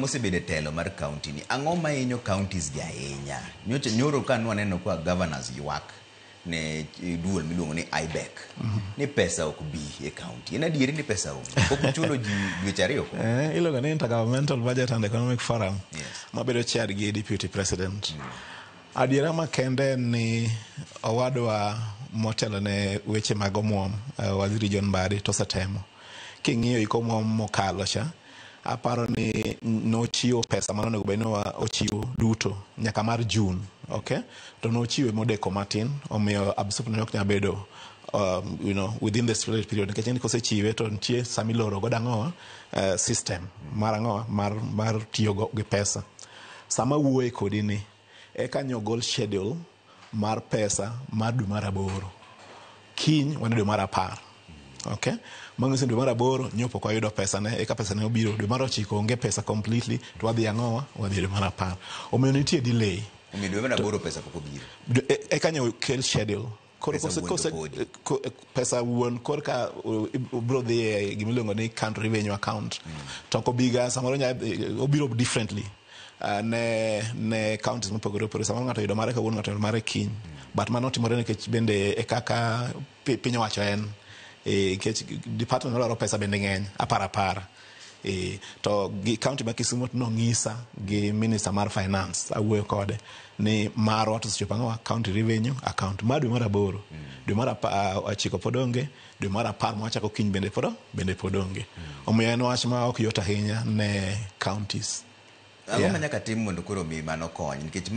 Mosebedo e telo mar county ni, ang'o ma hinyo counties gi ahinya? Nyocha nyoro ka nwaneno ka governors ywak ne duol miluongo ni IBEC ni pesa ok bi e county. En adieri ni pesa onge? Pok uchulo ji dweche 2 ko? Iluongo ni Intergovernmental Budget and Economic Forum, mabedo chaired gi deputy president. Adiera makende en ni owadwa motelo ne weche mag omuom, Waziri John Mbadi, to osetemo. King'iyo hik omuom mokalo cha, aparo ni nochiwo pesa mane onego bed ni ochiwo duto nyaka mar June, okay? To nochiwe modeko matin, omiyo absorption ne ok nyal bedo within the stipulated period, nikech en kosechiwe to nitie sama iloro godo ang'owa system mar ang'owa mar tiyo gi pesa. Sama wuoye kodi ni eka nyogol schedule mar pesa mar dwe mar 8. Kiny wan e dwe mar 10. Okay? Manyiso ni dwe mar 8 nyo pok wayudo pesa ne, eka pesa ne obiro. Dwe mar 9 onge pesa completely, to wadhi ang'owa, wadhi e dwe mar 10. Omiyo nitie delay. Omiyo dwe mar 8 pesa pok obiro. Eka nyo kel schedule. Koro Pesa wuon to podi. Pesa wuon korka obiro dhi e gimiluongo ni country revenue account. To ok obiga, samoro nya obiro differently ne counties mopogore opogore. Samoro ng'ato yudo mare kawuono, ng'ato yudo mare kiny. But mano timore nikech bende e kaka piny owacho en. Nikech department madwaro pesa bende ng'eny, apar apar. To gi county ma Kisumu to nong'isa gi minister mar finance, awuoyo kode ni marwa to osechopo ang'owa county revenue account mar dwe mar 8. Dwe mar 9 pod onge, dwe mar 10 mwachako kiny bende pod onge. Omiyo en wach ma ok yot ahinya ne counties. Ang'o ma nyaka tim mondo koro mi mano kony? Nikech